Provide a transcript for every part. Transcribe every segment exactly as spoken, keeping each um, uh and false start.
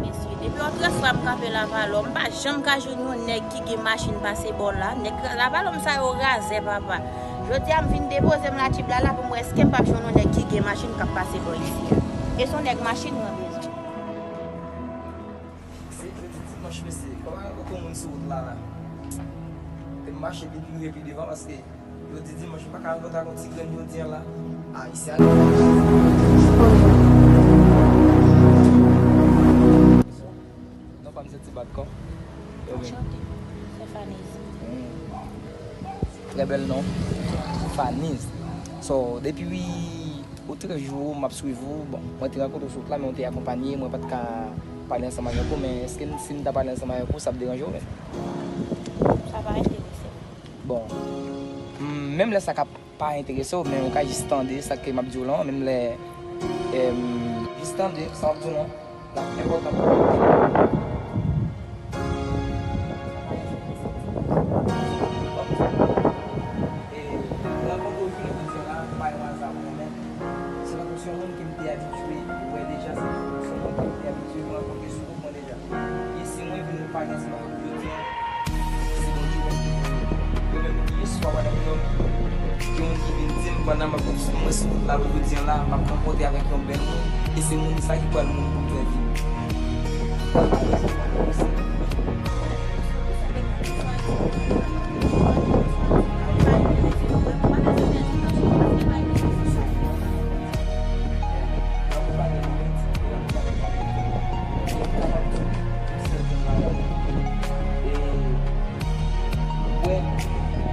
Mesye, depi yon trè fwa m kanpe Lavalò, m pa janm ka jwenn yon nèg ki gen machin pase bò la. Nèg Lavalò m sa yo razè, papa. Jodi a m vin depoze m la Tchibla la pou m wè èske m p ap jwenn yon nèg ki gen machin k ap pase bò isi a. E se yon nèg machin mwen bezwen. Se jodi dimanch, mesye. Kòman okenn moun sou wout la, la? Te m mache pi, pi, pi devan paske jodi dimanch, m pa ka rankontre ak yon ti grenn jodi a la. Ayisyen. Non, pa m se ti bat kò. Anchante. Se Faniz. Trè bèl non. Faniz. So, depi ou trè jou, m ap swiv ou. Bon, mwen te rankontre w sou wout la, men w te akonpanye, mwen pa t ka pale ansanm avèk ou, men èske m, si m ta pale ansanm avèk ou, sa ap deranje w menm? Sa pa enterese m. Bon, m, menm lè sa ka pa enterese w, men ou ka jis tande sa ke m ap di w lan, menm lè, em, jis tande sa m ap di w lan, l ap enpòtan pou ou. E, rankontre w jounen jodi a la, pa yon aza pou mwen menm. Se tankou se yon moun ke m te abitye wè deja, se tankou se yon moun ke m te abitye rankontre sou wout mwen deja. E si mwen vin pa gen ansanm avèk ou jodi a, se Bondye. Yo menm ki espwa pa nan moun, gen moun ki vin di m pandan m ap, mwen sou wout la jodi a la, m ap rankontre avèk yon bèl moun, e se moun sa ki pral moun pou m fè vi.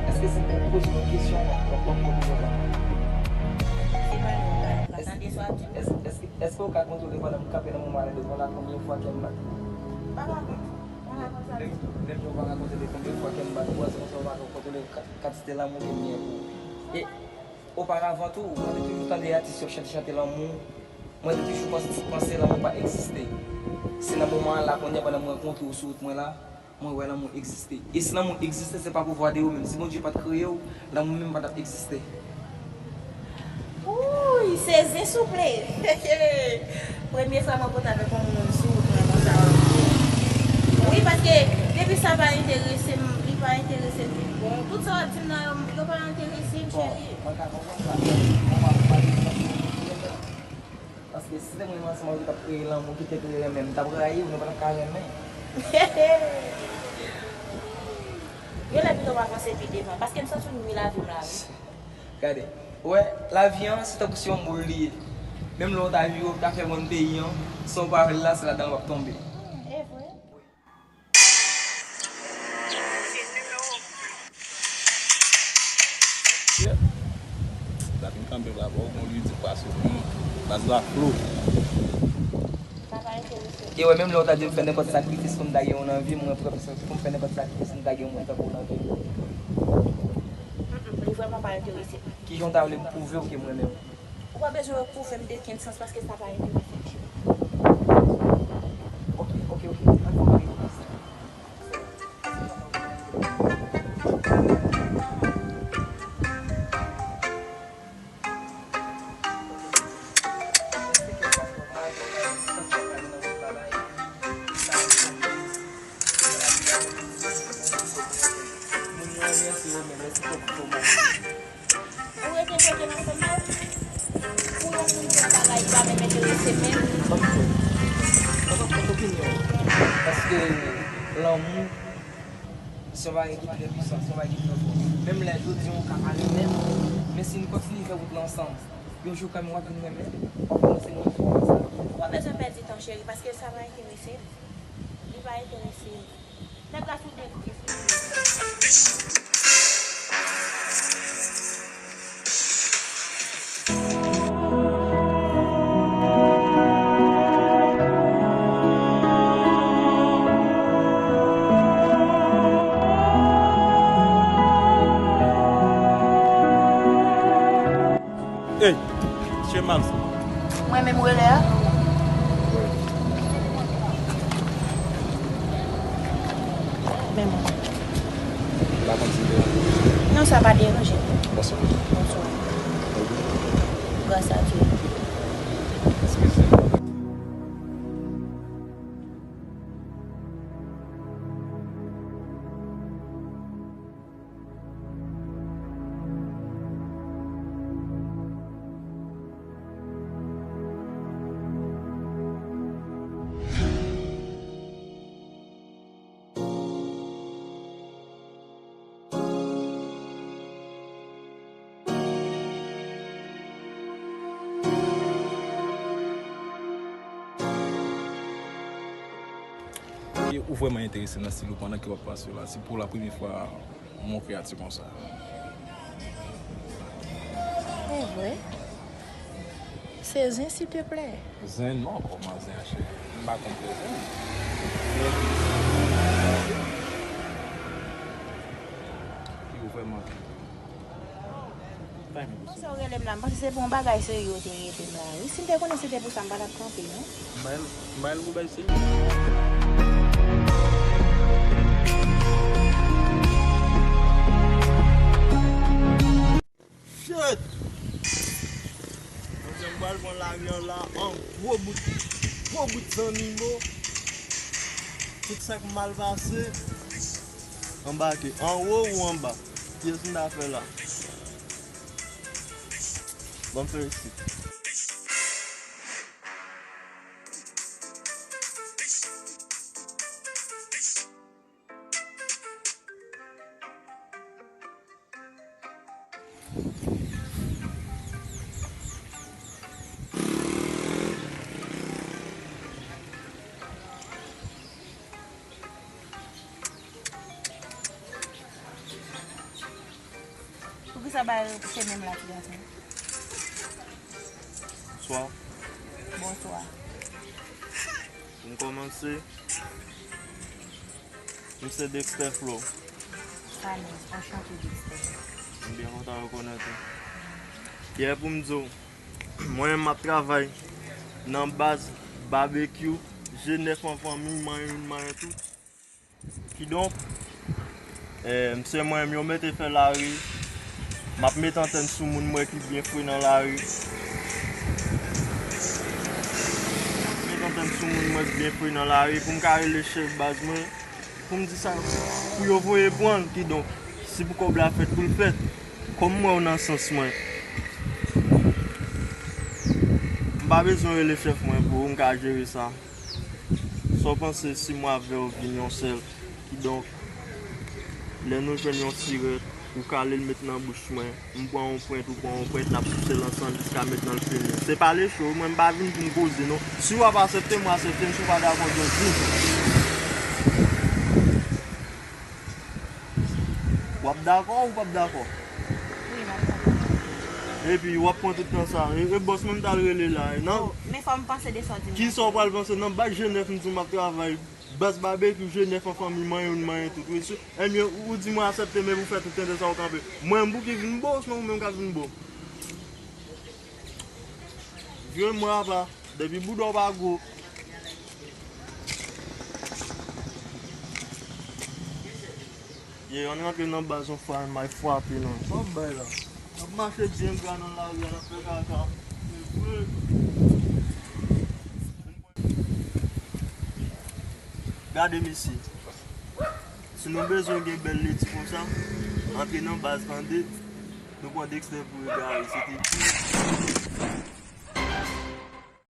Èske si m poze w yon kesyon, w ap, w ap, w ap konprann? Se pa yon bagay, w ap tande sa w ap di. Èske, èske, èske w ka konte pandan m kanpe nan moman la devan la, konbyen fwa kè m bat? Pa rakonte. Pa rakonte sa. Menm, menm jan w pa rakonte de konbyen fwa kè m bat ou a, se konsa w pa ka kontwole ka-, kantite lanmou ke m gen pou ou. E oparavan tou, mwen te toujou tande atis yo ap chante, chante lanmou. Mwen te toujou panse, panse lanmou pa egziste. Se nan moman an la, kounye a, pandan m rankontre w sou wout mwen la, mwen wè lanmou egziste. E si lanmou egziste, se pa pou vwa de ou menm. Si Bondye pa t kreye w, lanmou menm pa t ap egziste. Wouy, sezi souple! Premye fwa mwen kontre avèk yon moun sou wout mwen konsa. Wi, paske depi sa pa enterese m, li pa enterese m pi bon. Tout sa w ap di m nan yo, yo pa enterese m, cheri. Mwen ka konprann sa. Mwen pa, mwen pa. Paske si te mwen menm ansanm avèk ou t ap kreye lanmou, ki te kreye renmen, m t ap rayi w, nou pa t ap ka renmen. Gen lè pito w avanse pi devan, paske m santi w nwi lavi m la, wi. Gade, ou wè, lavi an, se tankou se yon moul li ye. Menm lè w ta vire, w ta fè bann peyi an, sa w pa vle la, se ladan w ap tonbe. Hmm, e vre. Yeah. Sa vin kanpe la, bon, bon, li di pa sou moun. Baz la flo. Sa pa enterese m. E wè, menm lè w ta di m fè nenpòt sakrifis pou m ta gen w nan vi m, mwen prè pou m fè nenpòt sakrifis pou m ta gen yon moun tankou w nan vi m. Mm, mm, li vrèman pa enterese m. Kijan w ta vle m pwouve w ke m renmen w? Ou pa bezwen pwouve m de kenn sans paske sa pa enterese m, cheri. Ok, ok, ok. Ann fè yon bagay konsa. Moun yo renmen si yo renmen, mèsi pou kòmantè. Ou rete kote m ansanm avè w? Pou yon moun fè bagay li pa menm enterese m menm. Ban m di w. Ban m yon opinyon. Paske lanmou, se yon bagay ki trè pwisan, se yon bagay ki trè fò. Menm lè jodi a ou ka pa renmen m, men si n kontinye fè wout la ansanm, yon jou kanmenm w ap vin renmen m, w ap konnen se mwen ki fè w sa. Ou pa bezwen pèdi tan, cheri, paske sa pa enterese m. Li pa enterese m. Nèg la sou de. Ey, Che Mams. Mwen menm rele a? Men mwen. M pa konn si m deranje. Non, sa pa deranje. Bonswa. Bonswa. Gras a Dye. Eskize m. Ou vrèman enterese nan stil ou pandan ke w ap pase la. Se pou la premye fwa m wè yon kreyati konsa. E vre? Se zen, silteplè. Zen, non, kòman zen, cheri? M pa konn zen. Yo vrèman. Konsa w rele m la, m panse se pou yon bagay serye w te rele m la wi. Si m te konnen se te pou sa, m pa t ap kanpe non. M bay l, m bay l pou bay serye. Shit! Kounye a m pral pran lari an la an gwo bout, gwo bout zannimo. Tout sa k mal pase, anbake. Anwo ou anba? Kiyès m ta fè la? Ban m fè isit. Poukisa w pa rele m la, ti gason? Bonswa. Bonswa. Pou m kòmanse, m se Dexter Flo. Fanny, anchante Dexter. M byen kontan rekonèt ou. Yè pou m di w, mwen menm m ap travay nan baz babekyou, je nèf an fanmi, manyen youn, manyen tout. Kidonk, eh, m se mwen menm yo mete fè lari. M ap met antèn sou moun m wè ki byen fre nan lari. M ap met antèn sou moun m wè ki byen fre nan lari pou m ka rele chèf baz mwen. Pou m di sa, pou yo voye pran l. Kidonk, si pou kòb la fèt pou l fèt, kòm m wè w nan sans mwen, m pa bezwen rele chèf mwen pou m ka jere sa. Sa w panse si mwen avè w vin yon sèl? Kidonk, lè nou jwenn yon sirèt, ou kale l met nan bouch mwen, m pran yon pwent, ou pran yon pwent, n ap souse l ansanm jiska mentnan l fini. Se pale cho, mwen m pa vin pou m koze non. Si w ap aksepte, mwen aksepte, si w pa dakò, just di m. W ap dakò ou p ap dakò? Wi, m ap dakò. Epi, w ap pran tout tan sa. E, e bòs mwen m t al rele la, e nan. Oh, men fò m panse de sa w di m. Kisa w pral panse? Nan baz je nèf m di w m ap travay. Baz babekyou, je nèf an fanmi, manyen youn, manyen tout. Wi, si, ebyen, ou, ou di mwen aksepte, men pou fè tout tenten sa w kanpe. Mwen, m pou ki vin bo, osnon ou menm k ap vin bo? Vye mwen apa, depi bouda w pa gwo. Ye, ann rantre nan baz yon fwa, ann bay frape non. Sa w bay la? N ap mache byen gra nan lari a, n ap fè kaka. Se vre. Gade mesye. Si nou bezwen gen bèl leti konsa, antre nan baz tande. Nou pran Dexter pou egare, se te